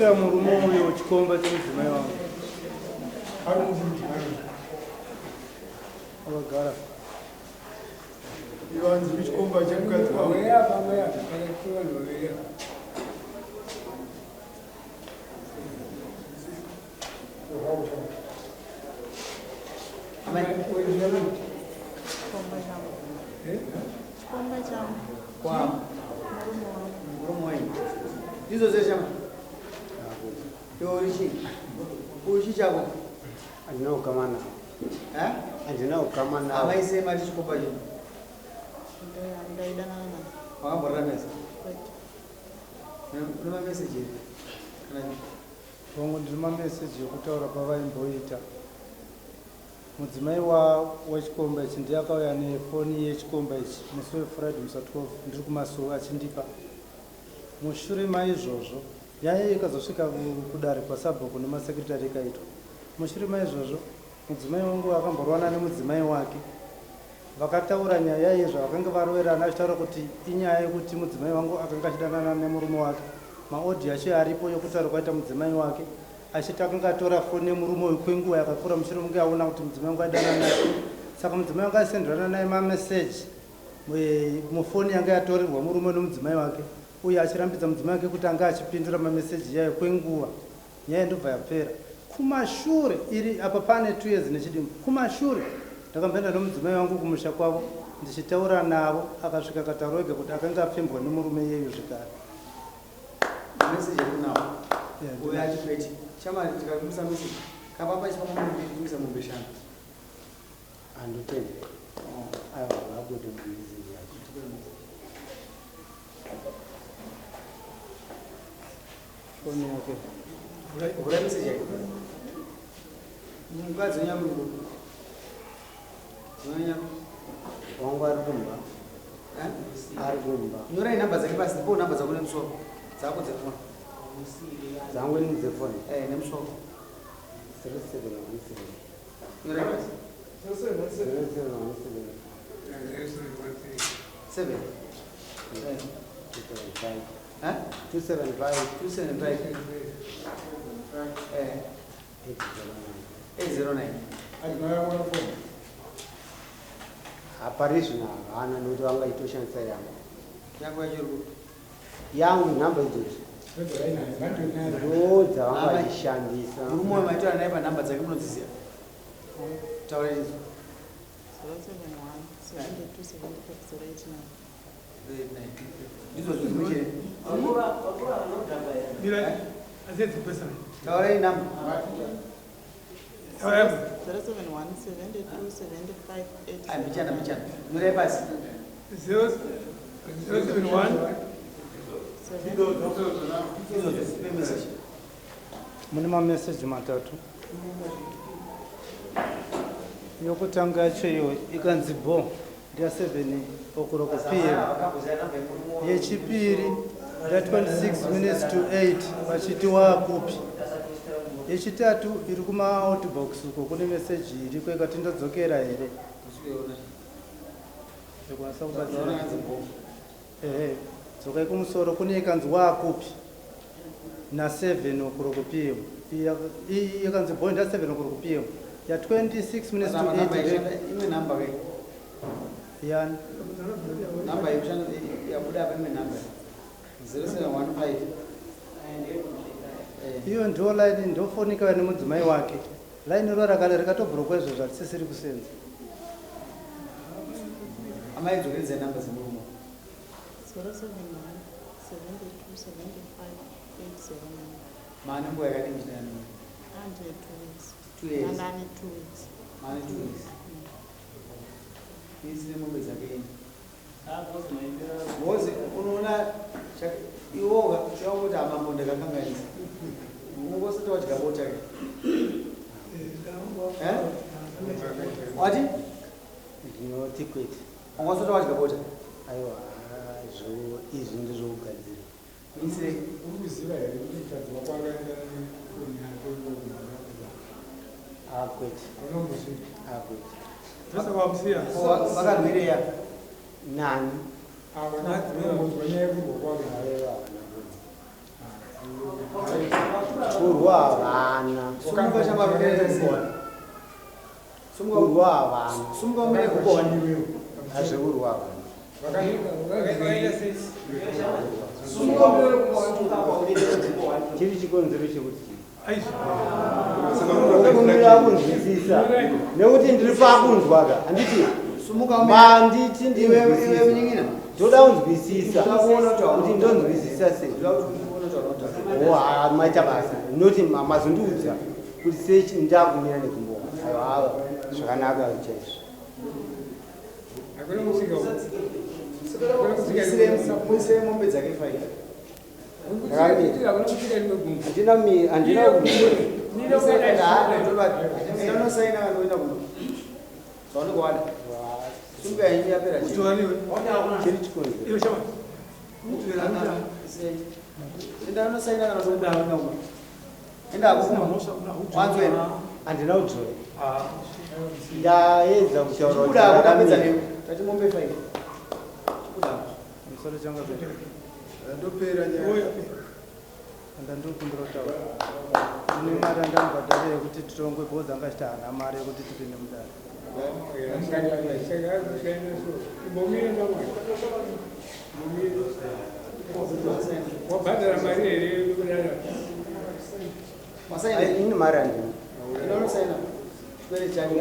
Ndakavingira murume uyo chikomba chemudzimai wangu. Akagara. Ivanzi chikomba chemukadzi wangu. Chikomba changu. Kwa Murume wangu. Murume wenyu. Ndizvo zveshama. Iwe uri chii? Uri chii chako? Handina ukama navo. Eh? Handina ukama navo. Amai sei mati chikomba chenyu? Ndaidanana naye. Wakamborara mese? Kwete. Une mameseji here? Kana Hongu, ndiri mameseji ekutaura kwavaimboita. Mudzimai wechikomba ichi ndiye akauya nefoni yechikomba ichi musi weFriday musi wa12 ndiri kumasuo achindipa. Mushure maizvozvo nyaya iyi ikazosvika kudare kwasabhuku nemasekretari ikaitwa. Mushure maizvozvo mudzimai wangu akamborwana nemudzimai wake. Vakataura nyaya iyi zvavakanga varoverana achitaura kuti inyaya yekuti mudzimai wangu akanga achidanana nemurume wake. Maaudio acho aripo yokutaura kwaita mudzimai wake achiti akanga atora foni yemurume uyu kwenguva yakakura mushure mekunge aona kuti mudzimai wangu aidanana naye. Saka mudzimai wangu aisenderana naye mameseji mufoni yanga yatorerwa murume nemudzimai wake uye achirambidza mudzimai wake kuti anga achipindura mameseji iyayo kwenguva. Nyaya ndobva yapera. Kumashure iri apa pane 2 years nechidimbu. Kumashure ndakamboenda nomudzimai wangu kumusha kwavo ndichitaura navo akasvika akataura ega kuti akanga apfimbwa nemurume iyeyu zvekare. Message yekunawo. Yeah, Uyo achipeti. Chama tikatumisa message. Kapa pachi pamwe mombe tumisa mombe shanu. Handotenda. Aiwa, vabude mameseji acho. Foni yake. Vhura message yake. Mukadzi wenyu ari Wangu ari kumba. Eh? Ari kumba. Nyorai namba dzake pasi, ndipo namba dzako nemusoro. Dzako dzefoni. Dzangu ini dzefoni. Eh, nemusoro. 0717. Nyorai pasi. 0717. 7. 275. Eh? 275. 275. Eh, 809. 809. Hapari zvino havana nekuti vanga itoshandisa yangu. Yako yacho iri kupi? Yangu nhamba idzodzo ndo dzavanga vachishandisa. Murume uyu maitaura naye panhamba dzake munodziziva? Taura idzo. 071 72 75 089. Ndizvo zvimwe chete. Taurai namba. 071 72 75 Ah, mbichana mbichana. Nyorai pasi. 071 Izvozvo zipe message. Mune mameseji matatu. Yokutanga yacho iyo ikanzi bo ndeya 7 o'clock pm. Yechipiri ndeya 26 minutes to 8 vachiti waakupi. Yechitatu iri kuma outbox uko kune meseji iriko ikati ndodzokera here. Ndikwanisa kubatsira. Ehe, dzokai kumusoro kune ikanzi waakupi na 7 o'clock pm. Iyi yakanzi bo ndeya 7 o'clock pm. Ya 26 minutes to 8 Imwe namba ke. Yani. Namba yekushanda yabuda apa imwe namba. 0715. Eh. Iyo ndo line ndofonika nemudzimai wake. Line ro rakare rikatobhurukwa izvo zvatisisiri kusenza. Amai dzokeredza namba dzemurume. 071 72 75 809. Maane nguva yakadini muchidana? Ande 2 weeks. 2 years. Andane 2 weeks. Maane 2 weeks. Isine mombe dzake ini. Ngozi unoona iwoga chakuti amambo ndakakanganisa. Ungosati wadya bota ke. Eh? Wati? Ndinoti kwete. Ungosati wadya bota. Aiwa, izvi ndezvokugadzira. Isire. Uri kuziva here kuti mukadzi wako akaenda nefoni yake Ah, kwete. unombozvii? Ah, kwete. Vakarwireya. Nani? Ava unombonzwa nyaya yekurwa kwake. Aiwa, havana kurwa. Kurwa havana. Sumuka chamarukaita sei? Sumuka Kurwa havana. Sumuka umire gumbo one. Hazvekurwa havana. Sumuka umire gumbo one. Sumuka umire gumbo one. Chiri chikonzero chekuti kumira kunzwisisa nekuti ndiri pakunzwa ka handiti Sumuka umire. manditi Iwe iwe ndinzwisise munyingina. ndoda kunzwisisa Ndoda kuona kuti hauna- kuti ndonzwisisa sei. Ndoda kuti uone kuti hauna kutaura. O ha maita basa noti mazondiudza kuti sei ndakumira negumbo. Aiwa, zvakanaka chaizvo. Muisire mombe dzake 5. Handina handina. Unosaina kana uenda kuno. Zvaunenge wada. Sumuka yenyu yapera chete. Chiri chikonzero. Enda unosaina kana uenda kuno. Enda hakuma. Wanzwe. Handina kudzora, ndaedza kutaura kuti Chibuda ako tapedza ndakamira. newe. Tati mombe 5. Chibuda ako. Musoro changa pera. Ndopera nyaya. Ndandikumbira kutaura. Ndine mari andamubhadhara yekuti titongwe because anga achiti haana mari yekuti tipinde mudare. Wabhadhara mari here kudara? Wasaina. Ini mari handina. Enda unosaina. Chikwere chake.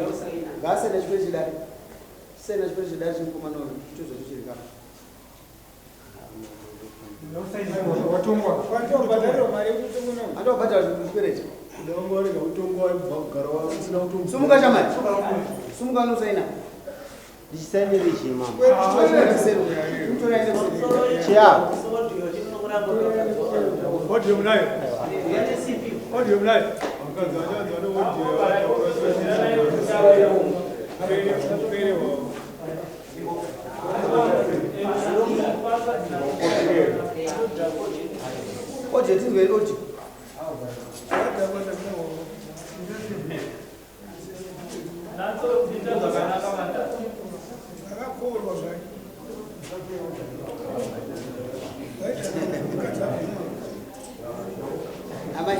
Ngaasaine chikwere chidare. Saina chikwere chidare chemukomana uyu. Chozoti chiri kapa. Watongwa. Andobhadhara chikwere ichi. Ndangorega kutongwa kubva kugara usina kutongwa. Sumuka chamai. Sumuka unosaina. Ndichisainire chii mama? Mutora ende kuseri. Chiako. Audio mnayo? Audio mnayo? Mkazi wachanza ane audio. Oje tinzwe oje. Akakorwa zvake. Amai.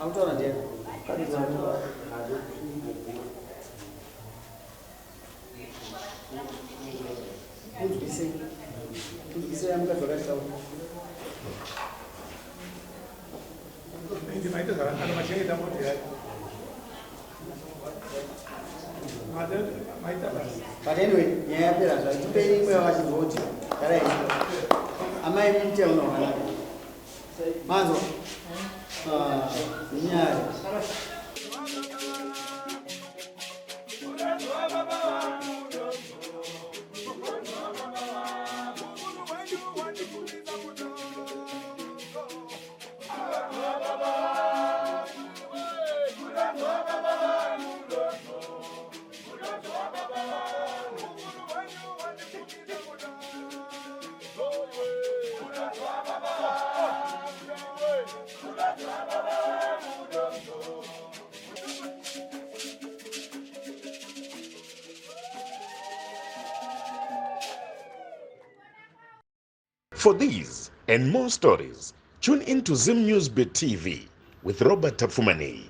Akutaura ndiye. Unzwise. Unzwise yamukadzi wakachitaura. Indi maita zvakanaka machengeta mota yacho. Maita basa. But anyway, nyaya yapera zvayo. Tipei imwe vachinzwa garai. Amai muite uno wakanaka. Manzwa. Ah, nyaya. For these and more stories, tune in to Zim News Bit TV with Robert Tafumani.